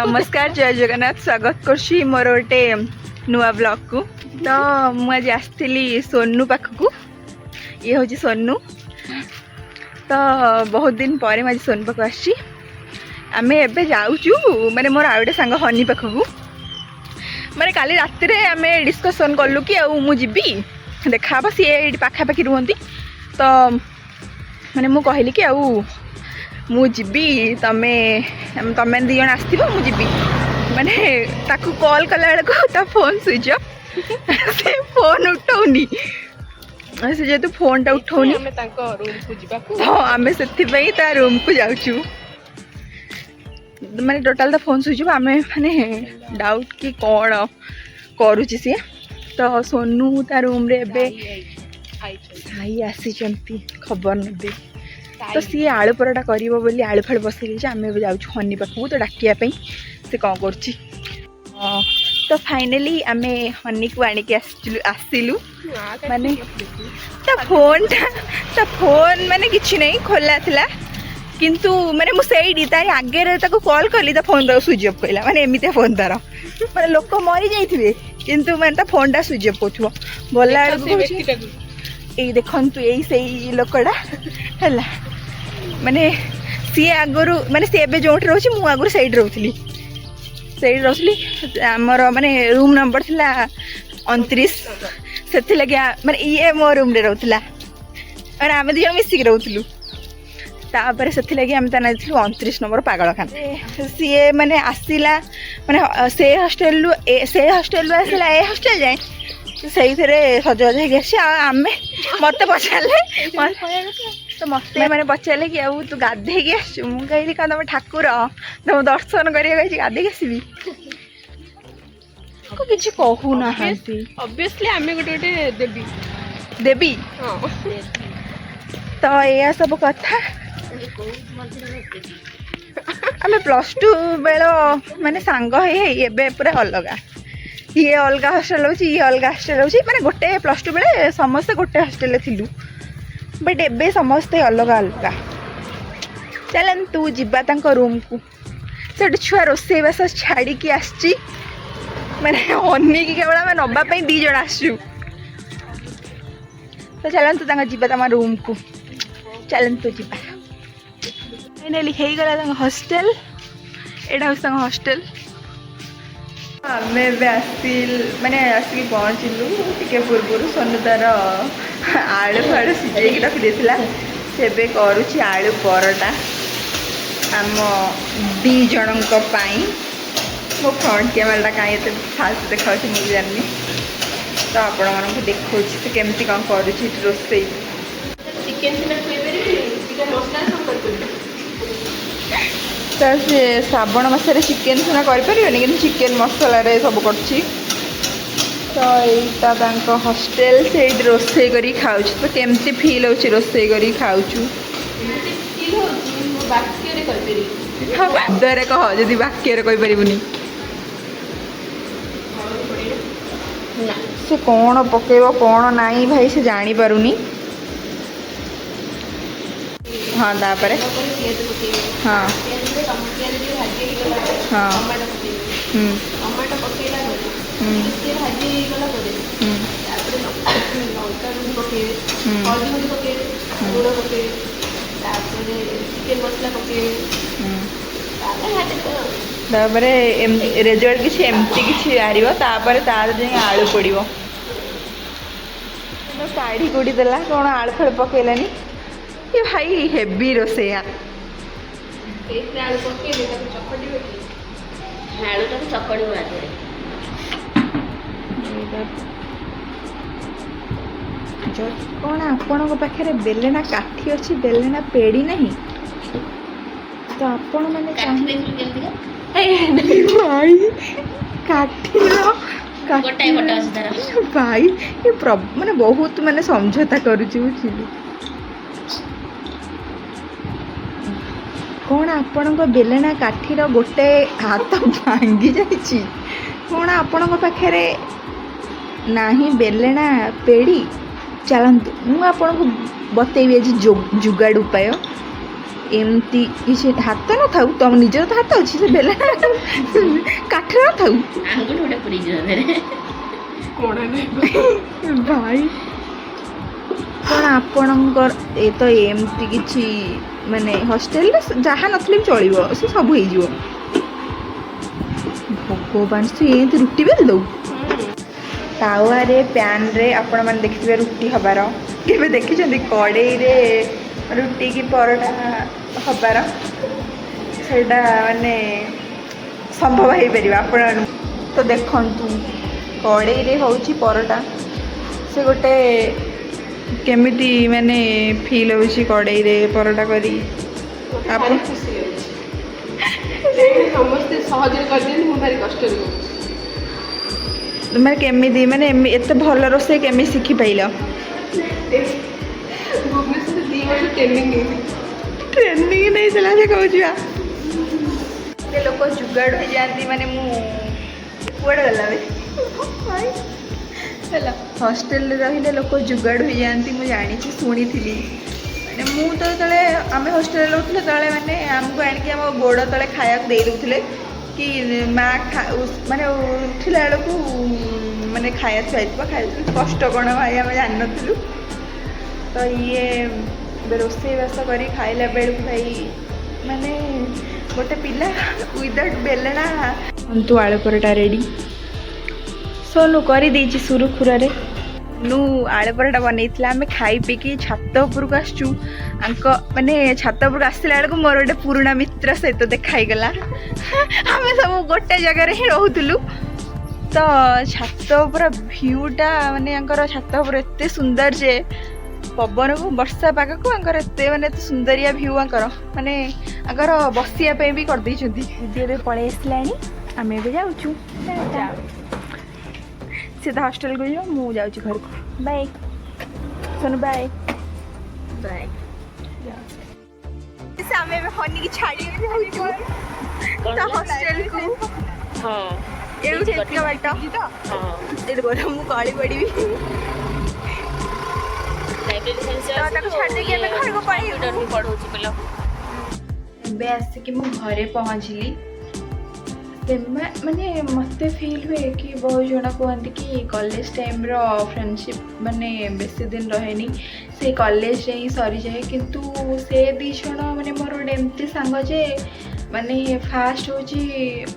ନମସ୍କାର, ଜୟ ଜଗନ୍ନାଥ। ସ୍ୱାଗତ କରୁଛି ମୋର ଗୋଟେ ନୂଆ ବ୍ଲଗ୍କୁ। ତ ମୁଁ ଆଜି ଆସିଥିଲି ସୋନୁ ପାଖକୁ। ଇଏ ହେଉଛି ସୋନୁ। ତ ବହୁତ ଦିନ ପରେ ମୁଁ ଆଜି ସୋନୁ ପାଖକୁ ଆସିଛି। ଆମେ ଏବେ ଯାଉଛୁ ମାନେ ମୋର ଆଉ ଗୋଟେ ସାଙ୍ଗ ହନି ପାଖକୁ। ମାନେ କାଲି ରାତିରେ ଆମେ ଡିସ୍କସନ୍ କଲୁ କି ଆଉ ମୁଁ ଯିବି, ଦେଖାହେବ। ସିଏ ଏଇଠି ପାଖାପାଖି ରୁହନ୍ତି। ତ ମାନେ ମୁଁ କହିଲି କି ଆଉ ମୁଁ ଯିବି, ତମେ ତମେ ଦୁଇ ଜଣ ଆସିଥିବ, ମୁଁ ଯିବି। ମାନେ ତାକୁ କଲ୍ କଲା ବେଳକୁ ତା ଫୋନ୍ ସୁଇଚ୍ ଅଫ୍, ସେ ଫୋନ୍ ଉଠଉନି। ସେ ଯେହେତୁ ଫୋନ୍ଟା ଉଠଉନି, ଆମେ ତାଙ୍କ ରୁମକୁ ଯିବାକୁ ତ ଆମେ ସେଥିପାଇଁ ତା ରୁମ୍କୁ ଯାଉଛୁ। ମାନେ ଟୋଟାଲ୍ ତା ଫୋନ୍ ସୁଇଚ୍ ଅଫ୍। ଆମେ ମାନେ ଡାଉଟ୍ କି କ'ଣ କରୁଛି ସିଏ। ତ ସୋନୁ ତା ରୁମ୍ରେ ଏବେ ଆଇଛନ୍ତି। ସାଇ ଆସିଛନ୍ତି ଖବର ନେବେ। ତ ସିଏ ଆଳୁ ପରଟା କରିବ ବୋଲି ଆଳୁ ଫାଳୁ ବସେଇ ଦେଇଛି। ଆମେ ଏବେ ଯାଉଛୁ ହନି ପାଖକୁ ତ ଡାକିବା ପାଇଁ, ସେ କ'ଣ କରୁଛି। ହଁ, ତ ଫାଇନାଲି ଆମେ ହନିକୁ ଆଣିକି ଆସିଲୁ ଆସିଲୁ ମାନେ ତା ଫୋନ୍ଟା, ତା ଫୋନ୍ ମାନେ କିଛି ନାହିଁ, ଖୋଲା ଥିଲା। କିନ୍ତୁ ମାନେ ମୁଁ ସେଇଠି ତାରି ଆଗରେ ତାକୁ କଲ୍ କଲି, ତା ଫୋନ୍ ତାକୁ ସୁଇଚ୍ ଅଫ୍ କହିଲା। ମାନେ ଏମିତିଆ ଫୋନ୍ ତାର, ମାନେ ଲୋକ ମରି ଯାଇଥିବେ କିନ୍ତୁ ମାନେ ତା ଫୋନ୍ଟା ସୁଇଚ୍ ଅଫ୍ କରୁଥିବ। ଗଲା ବେଳକୁ ସେ କହୁଛି ବ୍ୟକ୍ତିଟାକୁ ଏଇ ଦେଖନ୍ତୁ, ଏଇ ସେଇ ଲୋକଟା ହେଲା। ମାନେ ସିଏ ଆଗରୁ, ମାନେ ସିଏ ଏବେ ଯେଉଁଠି ରହୁଛି, ମୁଁ ଆଗରୁ ସେଇଠି ରହୁଥିଲି, ସେଇଠି ରହୁଥିଲି। ଆମର ମାନେ ରୁମ୍ ନମ୍ବର ଥିଲା 29। ସେଥିଲାଗି ମାନେ ଇଏ ମୋ ରୁମ୍ରେ ରହୁଥିଲା, ମାନେ ଆମେ ଦୁଇ ଜଣ ମିଶିକି ରହୁଥିଲୁ। ତାପରେ ସେଥିଲାଗି ଆମେ ତା ନାଁ ଦେଇଥିଲୁ 29 ନମ୍ବର ପାଗଳଖାନା। ସିଏ ମାନେ ଆସିଲା, ମାନେ ସେ ହଷ୍ଟେଲରୁ ଏ ସେ ହଷ୍ଟେଲରୁ ଆସିଲା ଏ ହଷ୍ଟେଲ ଯାଏଁ ସେଇଥିରେ ସଜବାଜ ହେଇକି ଆସିଛି। ଆଉ ଆମେ ମୋତେ ପଚାରିଲେ, ତ ମୋତେ ମାନେ ପଚାରିଲେ କି ଆଉ ତୁ ଗାଧେଇକି ଆସିଛୁ? ମୁଁ କହିଲି, କ'ଣ ତମ ଠାକୁର, ତମ ଦର୍ଶନ କରିବାକୁ ଆସିଛି, ଗାଧେଇକି ଆସିବି? କିଛି କହୁନାହାନ୍ତି। ଅବଭିୟସଲି ଆମେ ଗୋଟେ ଗୋଟେ ଦେବୀ। ଦେବୀ। ହଁ। ତ ଏଇଆ ସବୁ କଥା। ଆମେ ପ୍ଲସ୍ ଟୁ ବେଳ ମାନେ ସାଙ୍ଗ ହେଇ ହେଇ ଏବେ ପୁରା ଅଲଗା। ଇଏ ଅଲଗା ହଷ୍ଟେଲ ରହୁଛି, ଇଏ ଅଲଗା ହଷ୍ଟେଲ ରହୁଛି। ମାନେ ଗୋଟେ ପ୍ଲସ୍ ଟୁ ବେଳେ ସମସ୍ତେ ଗୋଟେ ହଷ୍ଟେଲରେ ଥିଲୁ, ବଟ୍ ଏବେ ସମସ୍ତେ ଅଲଗା ଅଲଗା। ଚାଲନ୍ତୁ ଯିବା ତାଙ୍କ ରୁମ୍କୁ। ସେଠି ଛୁଆ ରୋଷେଇବାସ ଛାଡ଼ିକି ଆସିଛି, ମାନେ ଅନେଇକି କେବଳ ଆମେ ନେବା ପାଇଁ ଦୁଇ ଜଣ ଆସିଛୁ। ତ ଚାଲନ୍ତୁ ତାଙ୍କ ଯିବା ତାଙ୍କ ରୁମ୍କୁ, ଚାଲନ୍ତୁ ଯିବା। ଫାଇନାଲି ହେଇଗଲା ତାଙ୍କ ହଷ୍ଟେଲ। ଏଇଟା ହେଉଛି ତାଙ୍କ ହଷ୍ଟେଲ। ଆମେ ଏବେ ମାନେ ଆସିକି ପହଞ୍ଚିଲୁ ଟିକେ ପୂର୍ବରୁ। ସୋନୁ ତାର ଆଳୁ ଫାଳୁ ସିଝେଇକି ରଖିଦେଇଥିଲା। ସେ ଏବେ କରୁଛି ଆଳୁ ପରଟା ଆମ ଦୁଇ ଜଣଙ୍କ ପାଇଁ। ମୋ ଫ୍ରଣ୍ଟ କ୍ୟାମେରାଟା କାହିଁ ଏତେ ଫାଷ୍ଟ ଦେଖାଉଛି, ମୁଁ ବି ଜାଣିନି। ତ ଆପଣମାନଙ୍କୁ ଦେଖାଉଛି ସେ କେମିତି କ'ଣ କରୁଛି ଏଠି ରୋଷେଇ। ଚିକେନ ସିନା ଖୁଆଇପାରିବିନି, ଚିକେନ ମସଲା ସବୁ କରିପାରିବି। ତ ସେ ଶ୍ରାବଣ ମାସରେ ଚିକେନ୍ ସିନା କରିପାରିବେନି, କିନ୍ତୁ ଚିକେନ୍ ମସଲାରେ ସବୁ କରୁଛି। ତ ଏଇଟା ତାଙ୍କ ହଷ୍ଟେଲ। ସେଇଠି ରୋଷେଇ କରିକି ଖାଉଛି। ତ କେମିତି ଫିଲ୍ ହେଉଛି ରୋଷେଇ କରିକି ଖାଉଛୁ? ଏମିତି ଫିଲ୍ ହେଉଛି, ମୁଁ ବାକ୍ୟରେ କହିପାରିବି। ଶବ୍ଦରେ କହ, ଯଦି ବାକ୍ୟରେ କହିପାରିବୁନି। ହଳଦୀ ପଡ଼ିବ ନା? ସେ କ'ଣ ପକେଇବ କ'ଣ ନାହିଁ ଭାଇ, ସେ ଜାଣିପାରୁନି। ହଁ, ତାପରେ? ତାପରେ ପିଆଜ ପକେଇବେ। ପିଆଜ ପରେ ପିଆଜ ଟିକେ ଭାଜି ହେଇଗଲା ପରେ ଟମାଟୋ ପକେଇବେ। ଟମାଟୋ ପକେଇଲା ପରେ ଟିକେ ଭାଜି ହେଇଗଲା ପରେ ତାପରେ ଲଙ୍କା ଗୁଣ୍ଡ ପକେଇବେ, ହଳଦୀ ଗୁଣ୍ଡ ପକେଇବେ, ଲୁଣ ପକେଇବେ, ତାପରେ ଚିକେନ ମସଲା ପକେଇବେ, ତାପରେ ଘାଣ୍ଟିଦେବେ ଆଉ। ତାପରେ ରେଜଲ୍ଟ କିଛି ଏମିତି କିଛି ବାହାରିବ। ତାପରେ ତାର ଯାଇ ଆଳୁ ପଡ଼ିବ। କାଢ଼ି କୁଡ଼ି ଦେଲା, କ'ଣ ଆଳୁ ଫାଳୁ ପକେଇଲାନି। ଏ ଭାଇ, ହେଭି ରୋଷେଇଆ। ସେଇଥିରେ ଆଳୁ ପକେଇଲେ ତାକୁ ଚକଟିବେ କି? ଆଳୁଟାକୁ ଚକଡ଼ିବୁ ଆଗରେ। କ'ଣ ଆପଣଙ୍କ ପାଖରେ ବେଲେଣା କାଠି ଅଛି, ବେଲେଣା ପେଡ଼ି ନାହିଁ? ତ ଆପଣମାନେ କାଠି ଚାହିଁ ଦେଖିଲୁ କେମିତିକା। ଭାଇ, କାଠିର ଗୋଟାଏ ପଟ ଅଛି ତାର। ଭାଇ, ଏ ମାନେ ବହୁତ ମାନେ ସମଝୋତା କରୁଛି, ବୁଝିଲୁ? କ'ଣ ଆପଣଙ୍କ ବେଲେଣା କାଠିର ଗୋଟେ ହାତ ଭାଙ୍ଗି ଯାଇଛି? କ'ଣ ଆପଣଙ୍କ ପାଖରେ ନାହିଁ ବେଲେଣା ପେଡ଼ି? ଚାଲନ୍ତୁ, ମୁଁ ଆପଣଙ୍କୁ ବତେଇବି ଆଜି ଯୁଗାଡ଼ ଉପାୟ। ଏମିତି କିଛି ହାତ ନଥାଉ, ତମ ନିଜର ତ ହାତ ଅଛି, ସେ ବେଲା କାଠର ନଥାଉ। ଆଙ୍ଗୁଠି ଗୋଟେ ପୁରେଇ ଦିଅ ଦେହରେ। କଣା ନାହିଁ। ଭାଇ, କ'ଣ ଆପଣଙ୍କର ଏ ତ ଏମିତି କିଛି ମାନେ ହଷ୍ଟେଲରେ ଯାହା ନଥିଲେ ବି ଚଳିବ, ସେ ସବୁ ହେଇଯିବ। ଭଗବାନ, ସେ ଏମିତି ରୁଟି ବେଲି ଦଉ ତାୱାରେ, ପ୍ୟାନ୍ରେ ଆପଣମାନେ ଦେଖିଥିବେ ରୁଟି ହବାର। କେବେ ଦେଖିଛନ୍ତି କଡ଼େଇରେ ରୁଟି କି ପରଟା ହବାର? ସେଇଟା ମାନେ ସମ୍ଭବ ହେଇପାରିବ ଆପଣ ତ ଦେଖନ୍ତୁ, କଡ଼େଇରେ ହେଉଛି ପରଟା। ସେ ଗୋଟେ କେମିତି ମାନେ ଫିଲ୍ ହେଉଛି କଡ଼େଇରେ ପରଟା କରି? ମତେ ଆପଣ ଭାରି ଖୁସି ଲାଗୁଛି, କାହିଁକି ସମସ୍ତେ ସହଜରେ କରିଦିଅନ୍ତି, ମୁଁ ଭାରି କଷ୍ଟରେ କରୁଛି। ମାନେ କେମିତି ମାନେ ଏତେ ଭଲ ରୋଷେଇ କେମିତି ଶିଖିପାଇଲ? ଭୁବନେଶ୍ୱରରେ 2 ବର୍ଷ ଟ୍ରେନିଂ ନେଇଥିଲି। ଟ୍ରେନିଂ ନେଇଥିଲା ସେ କହୁଛି ବା। ଏତେ ଲୋକ ଯୁଗାଡ଼ ହେଇଯାଆନ୍ତି। ମାନେ ମୁଁ କୁଆଡ଼େ ଗଲା ବେ ଭାଇ? ହେଲା, ହଷ୍ଟେଲରେ ରହିଲେ ଲୋକ ଯୁଗାଡ଼ ହେଇଯାଆନ୍ତି, ମୁଁ ଜାଣିଛି, ଶୁଣିଥିଲି। ମାନେ ମୁଁ ତ ଯେତେବେଳେ ଆମେ ହଷ୍ଟେଲରେ ରହୁଥିଲୁ, ସେତେବେଳେ ମାନେ ଆମକୁ ଆଣିକି ଆମ ଗୋଡ଼ ତଳେ ଖାଇବାକୁ ଦେଇ ଦେଉଥିଲେ କି ମା ମାନେ ଉଠିଲା ବେଳକୁ ମାନେ ଖାଇବା ଥୁଆ ହେଇଥିବ, ଖାଇଥିଲୁ। କଷ୍ଟ କ'ଣ ଭାଇ ଆମେ ଜାଣିନଥିଲୁ। ତ ଇଏ ଏବେ ରୋଷେଇବାସ କରି ଖାଇଲା ବେଳକୁ ଭାଇ, ମାନେ ଗୋଟେ ପିଲା ୱିଦାଉଟ୍ ବେଲଣା। ତୁ ଆଳୁ ପରଟା ରେଡ଼ି, ସୋନୁ କରିଦେଇଛି ସୁରୁଖୁରରେ। ସୋନୁ ଆଳୁ ପରଟା ବନେଇଥିଲା। ଆମେ ଖାଇ ପିଇକି ଛାତ ଉପରକୁ ଆସିଛୁ। ଆଙ୍କ ମାନେ ଛାତ ଉପରକୁ ଆସିଲା ବେଳକୁ ମୋର ଗୋଟେ ପୁରୁଣା ମିତ୍ର ସହିତ ଦେଖା ହେଇଗଲା। ଆମେ ସବୁ ଗୋଟେ ଜାଗାରେ ହିଁ ରହୁଥିଲୁ। ତ ଛାତ ଉପର ଭିଉଟା, ମାନେ ଆଙ୍କର ଛାତ ଉପରେ ଏତେ ସୁନ୍ଦର ଯେ ପବନକୁ, ବର୍ଷା ପାଗକୁ ଆଙ୍କର ଏତେ ମାନେ ଏତେ ସୁନ୍ଦରିଆ ଭିଉ ଆଙ୍କର। ମାନେ ଆଙ୍କର ବସିବା ପାଇଁ ବି କରିଦେଇଛନ୍ତି। ଦିଦି ଏବେ ପଳେଇ ଆସିଲାଣି, ଆମେ ଏବେ ଯାଉଛୁ। ସେ ତ ହଷ୍ଟେଲକୁ ଯିବ, ମୁଁ ଯାଉଛି ଘରକୁ। Bye Sonu, bye. ବାଏ। ଆମେ ଏବେ ହନିକି ଛାଡ଼ିବାକୁ ଯାଉଛୁ ତା ହଷ୍ଟେଲକୁ। ହଁ। ଏଇଠୁ ଏତିକ ବାଟ। ହଁ। ଏଇଠି ଗଲେ ମୁଁ ଗଳି ପଡ଼ିବି। Library science. ତ ତାକୁ ଛାଡ଼ି ଦେଇକି ଆମେ ଘରକୁ ପଳେଇବୁ। କମ୍ପ୍ୟୁଟର ବି ପଢଉଛି ପିଲା। ଏବେ ଆସିକି ମୁଁ ଘରେ ପହଞ୍ଚିଲି। ମାନେ ମୋତେ ଫିଲ୍ ହୁଏ କି ବହୁତ ଜଣ କୁହନ୍ତି କି କଲେଜ ଟାଇମ୍ର ଫ୍ରେଣ୍ଡସିପ୍ ମାନେ ବେଶୀ ଦିନ ରହେନି, ସେ କଲେଜରେ ହିଁ ସରିଯାଏ। କିନ୍ତୁ ସେ ଦୁଇ ଜଣ ମାନେ ମୋର ଗୋଟେ ଏମିତି ସାଙ୍ଗ ଯେ ମାନେ ଫାଷ୍ଟ ହେଉଛି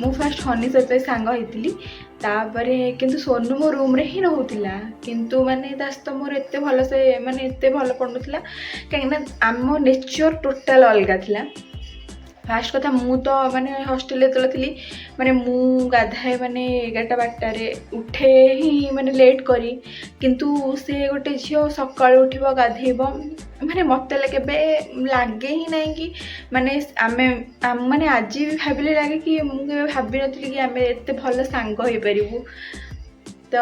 ମୁଁ ଫାଷ୍ଟ ହନି ସହିତ ସାଙ୍ଗ ହେଇଥିଲି। ତାପରେ କିନ୍ତୁ ସୋନୁ ମୋ ରୁମ୍ରେ ହିଁ ରହୁଥିଲା, କିନ୍ତୁ ମାନେ ତା ସହିତ ମୋର ଏତେ ଭଲସେ ମାନେ ଏତେ ଭଲ ପଡ଼ୁନଥିଲା, କାହିଁକିନା ଆମ ନେଚର୍ ଟୋଟାଲ୍ ଅଲଗା ଥିଲା। ଫାଷ୍ଟ କଥା, ମୁଁ ତ ମାନେ ହଷ୍ଟେଲରେ ଯେତେବେଳେ ଥିଲି, ମାନେ ମୁଁ ଗାଧାଏ ମାନେ 11ଟା 12ଟାରେ ଉଠେ ହିଁ, ମାନେ ଲେଟ୍ କରି। କିନ୍ତୁ ସେ ଗୋଟେ ଝିଅ ସକାଳୁ ଉଠିବ, ଗାଧେଇବ। ମାନେ ମୋତେ କେବେ ଲାଗେ ହିଁ ନାହିଁ କି ମାନେ ଆମେ ମାନେ ଆଜି ବି ଭାବିଲେ ଲାଗେ କି ମୁଁ କେବେ ଭାବିନଥିଲି କି ଆମେ ଏତେ ଭଲ ସାଙ୍ଗ ହେଇପାରିବୁ। ତ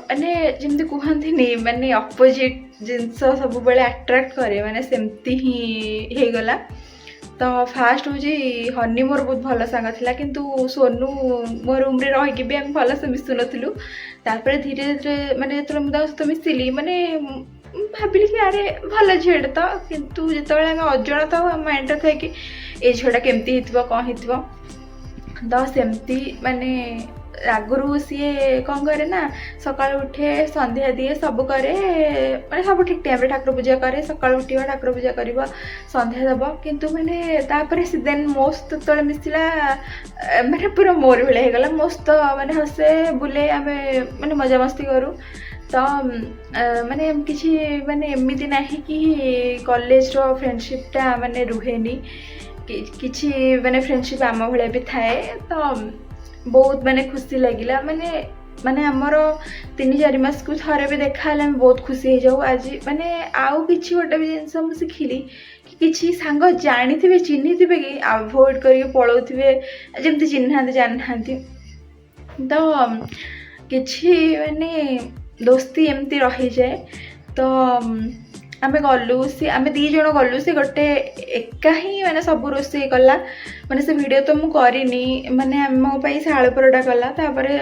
ମାନେ ଯେମିତି କୁହନ୍ତିନି, ମାନେ ଅପୋଜିଟ୍ ଜିନିଷ ସବୁବେଳେ ଆଟ୍ରାକ୍ଟ କରେ, ମାନେ ସେମିତି ହିଁ ହେଇଗଲା। ତ ଫାଷ୍ଟ ହେଉଛି ହନି ମୋର ବହୁତ ଭଲ ସାଙ୍ଗ ଥିଲା, କିନ୍ତୁ ସୋନୁ ମୋ ରୁମ୍ରେ ରହିକି ବି ଆମେ ଭଲସେ ମିଶୁନଥିଲୁ। ତାପରେ ଧୀରେ ଧୀରେ ମାନେ ଯେତେବେଳେ ମୁଁ ତା ସହିତ ମିଶିଲି, ମାନେ ମୁଁ ଭାବିଲି କି ଆରେ ଭଲ ଝିଅଟା ତ। କିନ୍ତୁ ଯେତେବେଳେ ଆମେ ଅଜଣା ଥାଉ, ଆମ ମାଇଣ୍ଡରେ ଥାଏ କି ଏ ଝିଅଟା କେମିତି ହେଇଥିବ, କ'ଣ ହେଇଥିବ। ତ ସେମିତି ମାନେ ଆଗରୁ ସିଏ କ'ଣ କରେ ନା, ସକାଳୁ ଉଠେ, ସନ୍ଧ୍ୟା ଦିଏ, ସବୁ କରେ, ମାନେ ସବୁ ଠିକ୍ ଟାଇମ୍ରେ ଠାକୁର ପୂଜା କରେ। ସକାଳୁ ଉଠିବ, ଠାକୁର ପୂଜା କରିବ, ସନ୍ଧ୍ୟା ଦେବ। କିନ୍ତୁ ମାନେ ତାପରେ ସେ ଦେନ୍ ମୋ ସହିତ ଯେତେବେଳେ ମିଶିଲା, ମାନେ ପୁରା ମୋର ଭଳିଆ ହେଇଗଲା। ମୋ ସହିତ ମାନେ ହସେ, ବୁଲେ, ଆମେ ମାନେ ମଜାମସ୍ତି କରୁ। ତ ମାନେ କିଛି ମାନେ ଏମିତି ନାହିଁ କି କଲେଜର ଫ୍ରେଣ୍ଡସିପ୍ଟା ମାନେ ରୁହେନି। କିଛି ମାନେ ଫ୍ରେଣ୍ଡସିପ୍ ଆମ ଭଳିଆ ବି ଥାଏ। ତ ବହୁତ ମାନେ ଖୁସି ଲାଗିଲା। ମାନେ ମାନେ ଆମର 3-4 ମାସକୁ ଥରେ ବି ଦେଖା ହେଲେ ଆମେ ବହୁତ ଖୁସି ହେଇଯାଉ। ଆଜି ମାନେ ଆଉ କିଛି ଗୋଟେ ବି ଜିନିଷ ମୁଁ ଶିଖିଲି କି କିଛି ସାଙ୍ଗ ଜାଣିଥିବେ, ଚିହ୍ନିଥିବେ କି ଆଭଏଡ଼ କରିକି ପଳଉଥିବେ, ଯେମିତି ଚିହ୍ନିନାହାନ୍ତି ଜାଣିନାହାନ୍ତି। ତ କିଛି ମାନେ ଦୋସ୍ତି ଏମିତି ରହିଯାଏ। ତ ଆମେ ଗଲୁ, ସେ ଆମେ ଦୁଇ ଜଣ ଗଲୁ, ସେ ଗୋଟେ ଏକା ହିଁ ମାନେ ସବୁ ରୋଷେଇ କଲା। ମାନେ ସେ ଭିଡ଼ିଓ ତ ମୁଁ କରିନି। ମାନେ ଆମ ପାଇଁ ସେ ଆଳୁ ପରଟା କଲା, ତାପରେ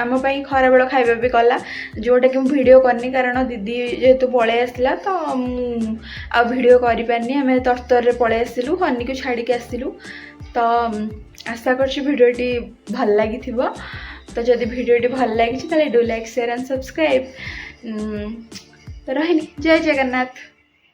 ଆମ ପାଇଁ ଖରାବେଳ ଖାଇବା ବି କଲା, ଯେଉଁଟାକି ମୁଁ ଭିଡ଼ିଓ କରିନି, କାରଣ ଦିଦି ଯେହେତୁ ପଳେଇ ଆସିଲା ତ ମୁଁ ଆଉ ଭିଡ଼ିଓ କରିପାରିନି। ଆମେ ତରତରରେ ପଳେଇ ଆସିଲୁ, ହନିକୁ ଛାଡ଼ିକି ଆସିଲୁ। ତ ଆଶା କରୁଛି ଭିଡ଼ିଓଟି ଭଲ ଲାଗିଥିବ। ତ ଯଦି ଭିଡ଼ିଓଟି ଭଲ ଲାଗିଛି, ତାହେଲେ do like, share and subscribe. ତ ରହିଲି, ଜୟ ଜଗନ୍ନାଥ।